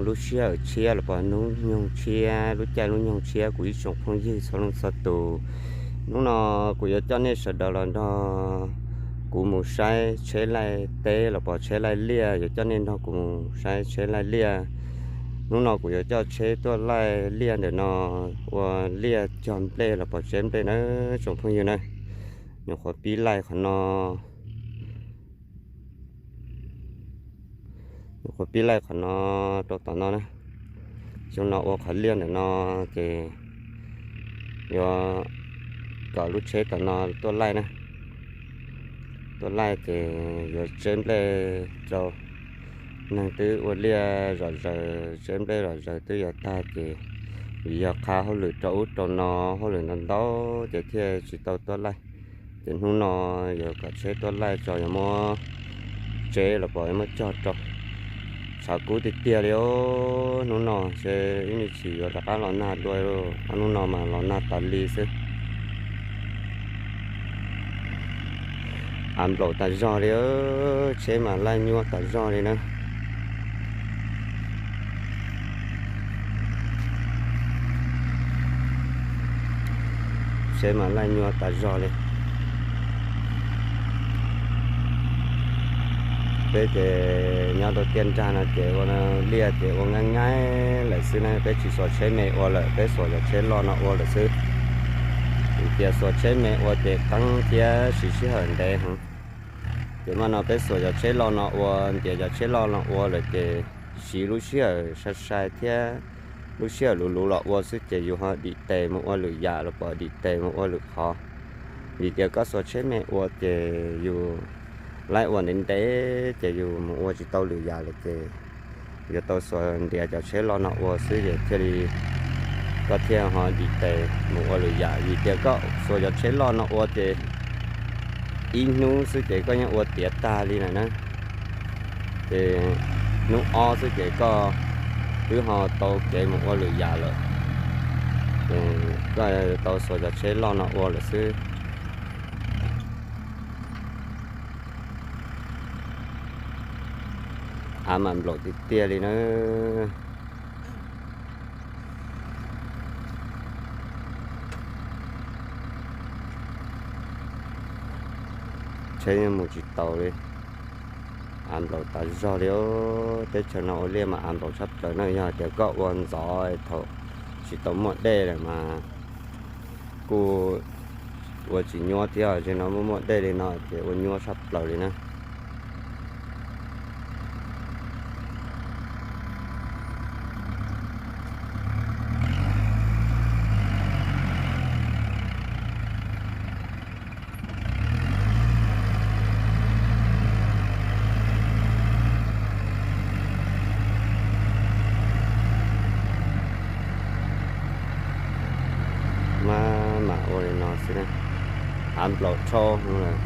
Lub sij hawm tshiab los pom hnub nyoog tshiab, lub caij lub nyoog tshiab kuv ib tsoom phooj ywg txhua leej txhua tus. Hnub no kuv yuav coj nej sawv daws los nrog kuv mus saib tsheb laij teb los pom tsheb laij liaj, yuav coj nej nrog kuv mus saib tsheb laij liaj. Hnub no kuv yuav coj tsheb tuaj laij liaj ntawm no, ua liaj cog nplej los pom tsheb nplej na tsoom phooj ywg na. Nyuam qhuav pib laij qhov no, nyuam qhuav pib laij qhov no rau tom no na. Xyoo no ua qhov liaj ntawm no ces yuav kom lub tsheb tom no tuaj laij na. Tuaj laij ces yuav tseb nplej rau. Neeg twb ua liaj zom zaws, tseb nplej zom zaws twb yuav tag ces vim yog qha hauj lwm rau ub rau no, hauj lwm ntau ntau ces thiaj tsis tau tuaj laij. Ces hnub no yuav kom tsheb tuaj laij tso, yuav muab tseb los pom yuav muab cog rau. Tshav kub tiag tiag li os, hnub no ces ib me chim yuav rov qab los nag dua, ob hnub no mas los nag tas li xwb. Av nplaum tas zog li, tsheb mas laij nyuaj tas zog li na. Tsheb mas laij nyuaj tas zog li. Peb ces nyob rau tiaj nrag no ces ua liaj ces ua nyaib nyaib lawm xwb na, peb tsis xuas tsheb me ua lawm, peb xuas cov tsheb loj no ua lawm xwb. Vim tias xuas tsheb me ua ces qeeb thiab siv sij hawm ntev heev. Ces mas no peb xuas cov tsheb loj no ua, ntiav cov tsheb loj no ua lawm ces siv lub sij hawm sai sai thiab lub sij hawm luv luv los ua xwb ces yus ho dim tes mus ua lwm yam los pom dim tes mus ua lwm qhov. Vim tias koj xuas tsheb me ua ces yus laib ua ntev ntev ces yus mus ua tsis tau lwm yam lawm ces yuav tau xuas ntiav cov tsheb loj no ua xwb ces thiaj li koj thiaj ho dim tes mus ua lwm yam. Vim tias koj xuas cov tsheb loj no ua ces ib hnub xwb ces koj yeej ua tiav tag li lawm na. Ces hnub ob xwb ces koj twb ho tau kev mus ua lwm yam lawm. Ces koj tau xuas cov tsheb loj no ua lawm xwb. Av mas nplaum tiag tiag li na. Tsheb yeej mus tsis taus li. Av nplaum tas zog li. Teb chaws no ua liaj mas av nplaum tshaj plaws na, yog tias koj ua ntxov thaum tsis tau muaj dej lawm mas kuj ua tsis nyuaj thiab, tseem no muaj muaj dej li no ces ua nyuaj tshaj plaws li na. Maj mam ua li no xwb na, av nplaum rhau lawm.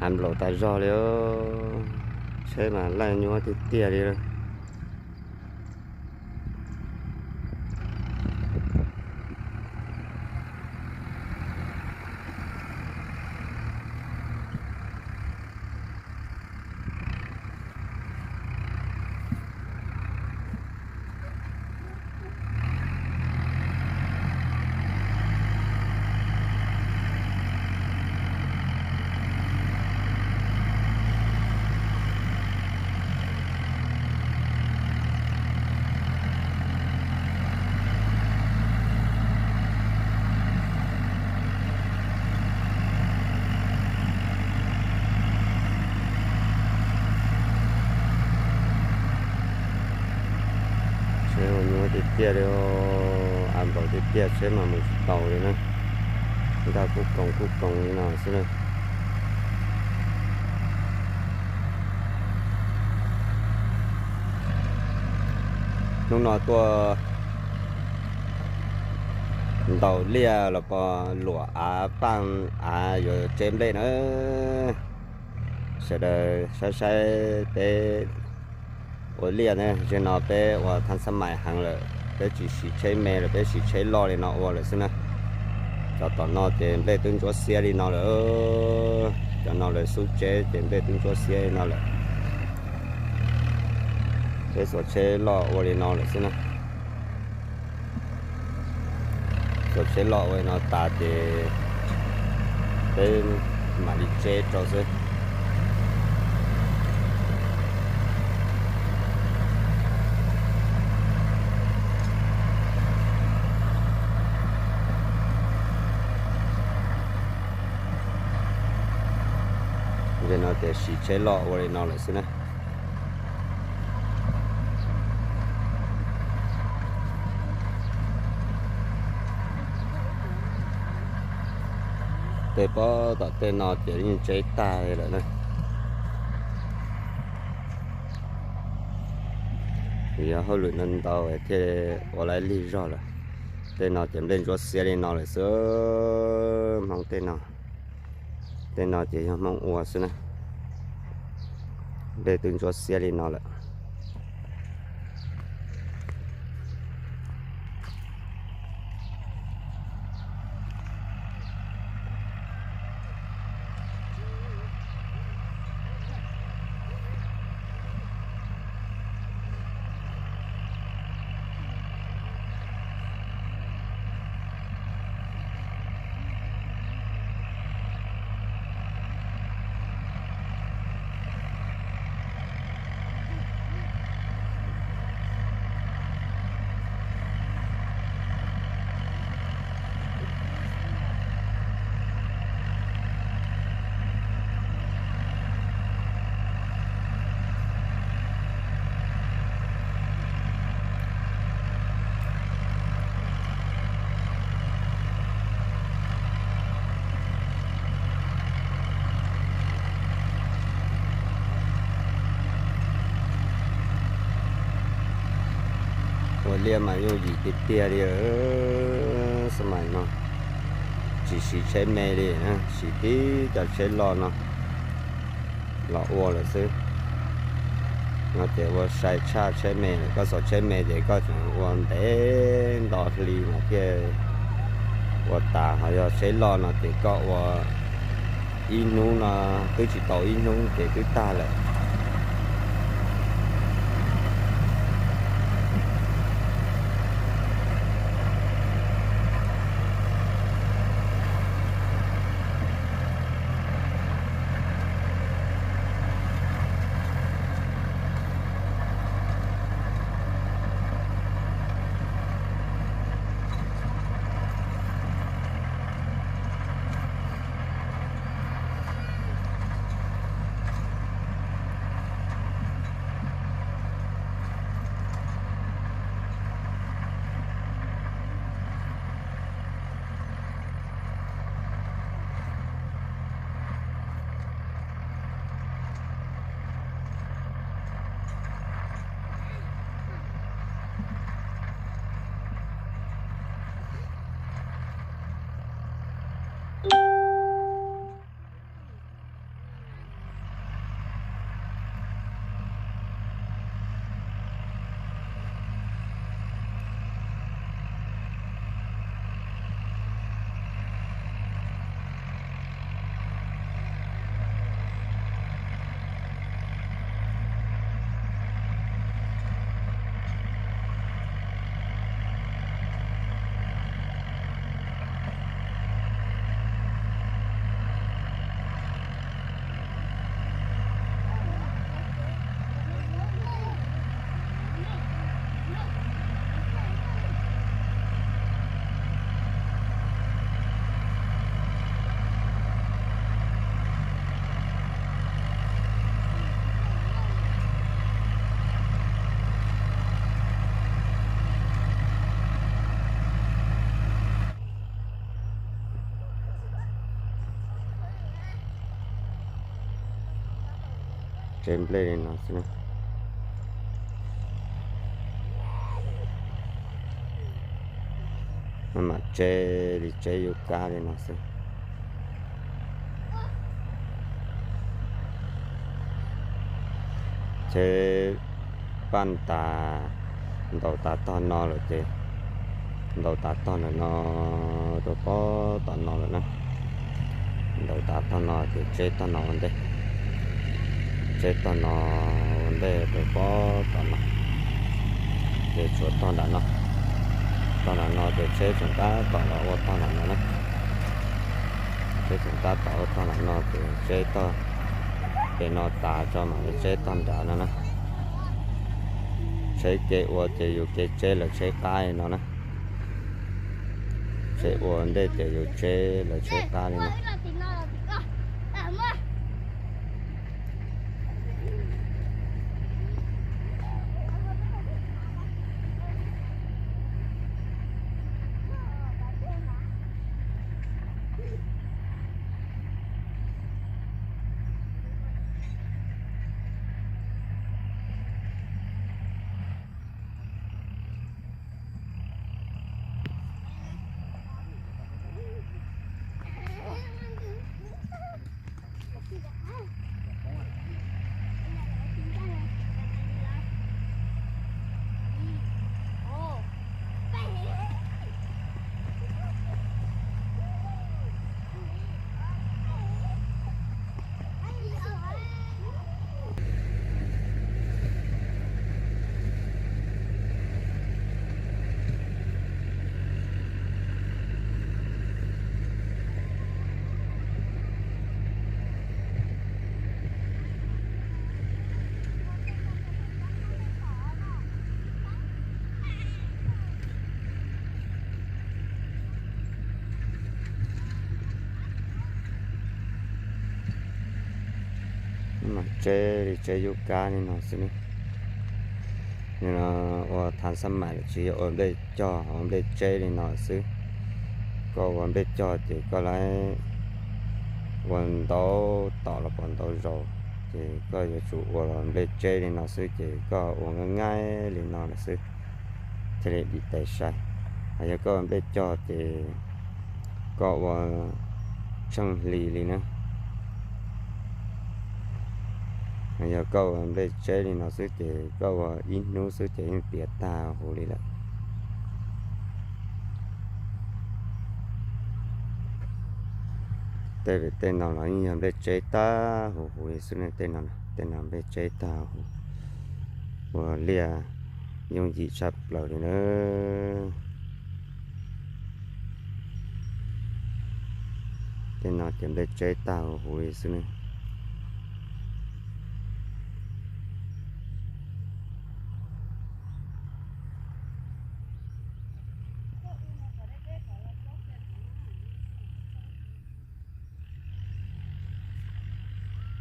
Av nplaum tas zog li, tsheb mas laij nyuaj tiag tiag li. Tsheb ua nyuaj tiag tiag li, av nplaum tiag tiag, tsheb mas mus tsis taus li na. Nkag kuj koos kuj koos li no xwb na. Hnub no tuaj ntaus liaj los pom luam av, paaj av yuav tseb nplej na. Sawv daws saib saib peb ua liaj na, zaum no peb ua thaj xab mais heev lawm. Peb tsis siv tsheb me lawm, peb siv tsheb loj li no ua lawm xwb na. Cov tom no ces nplej twb ntsuab xiab li no lawm. Cov no lawv xub tsheb ces nplej twb ntsuab xiab li no lawm. Peb xuas tsheb loj ua li no lawm xwb na. Xuas tsheb loj ua li no tas ces peb mam li tseb rau xwb. Ntawm no ces siv tsheb loj ua li no lawm xwb na. Tej pob tom tej no ces yeej tseb tag lawm na. Yog hauj lwm no ntau thiaj ua lawm lig zog lawm. Tej no ces nplej ntsuab xiab li no lawm xwb. Hmoob tej no, tej no ces yog Hmoob ua xwb na. Nplej twb ntsuab xiab li no lawm. Ua liaj mas yooj yim tiag tiag li. Xab mais no tsis siv tsheb me li, siv tib cov tsheb loj no los ua lawm xwb. No ces ua sai tshaj tsheb me lawm, koj xuas tsheb me ces koj tseem ua ntev nto hli no thiaj ua tas, ho yog tsheb loj no ces koj ua ib hnub no twb tsis tau ib hnub ces twb tag lawm. Tseb nplej li no xwb. Mam tseb li tseb yuav kab li no xwb. Tseb paj tas, Ntaus tas tog no lawm ces, ntaus tas tog ntawm no rau pob tom no lawm na. Ntaus tas tog no ces tseb tog no ua ntej, tseb tog no ua ntej rau pob tom no, ces tshuav tog nram no. Tog nram no ces tseb tseem tab tom los ua tog nram no na. Tseb tseem tab tom ua tog nram no ces tseb tog pem no tas tso mam li tseb tog nram no na. Tsheb kev ua ces yus kev tseb lawv tsheb qab li no na. Tsheb ua ntej ces yus tseb lawv tsheb qab li no. Mas tseb li tseb yub kab li no xwb ne. Nim no ua thav xab mais lawm tsis yog ua nplej cog, ua nplej tseb li no xwb. Koj ua nplej cog ces koj lawv ua ntau tom los pom ntau zaus, ces koj yuav tsum ua los nplej tseb li no xwb ces koj ua nqaij nqaij li no lawm xwb thiaj li dim tes sai. Hos yog koj ua nplej cog ces koj ua tsheej hli li na. Yog koj ua nplej tseb li no xwb ces koj ua ib hnub xwb ces yeej tiav tag huv li lawm. Tej vim tej no los yeej yog nplej tseb tag huv huv li xwb ne. Tej no, tej no nplej tseb tag huv, ua liaj yooj yim tshaj plaws li na. Tej no ces nplej tseb tag huv huv li xwb ne.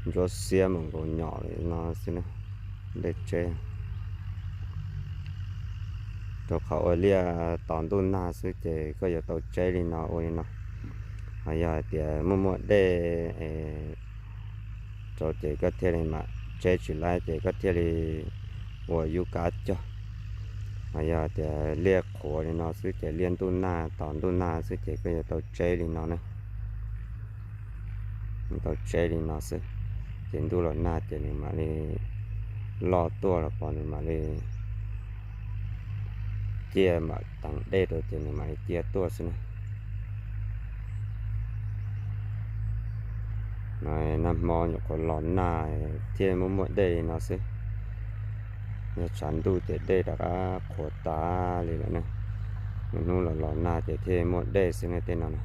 Ntsuab xiab mus nkaus nyom li no xwb na, nplej tseb. Rau qhov ua liaj tos ntuj nag xwb ces koj yuav tau tseb li no ua li no. Hos yog hais tias muaj muaj dej rau ces koj thiaj li mam tseb tsis laib ces koj thiaj li ua yub kab cog. Hos yog hais tias liaj qhuav li no xwb ces liaj ntuj nag tos ntuj nag xwb ces koj yuav tau tseb li no na. Tau tseb li no xwb, ces ntuj los nag ces nws mam li loj tuaj los pom nws mam li ciaj, mam teev dej rau ces nws mam li ciaj tuaj xwb na. Nag hmo nyuam qhuav los nag thiaj muaj muaj dej li no xwb. Yog tshav ntuj ces dej rov qab qhuav tas li lawm na. Hnub los los nag ces thiaj muaj dej xwb na tej no na.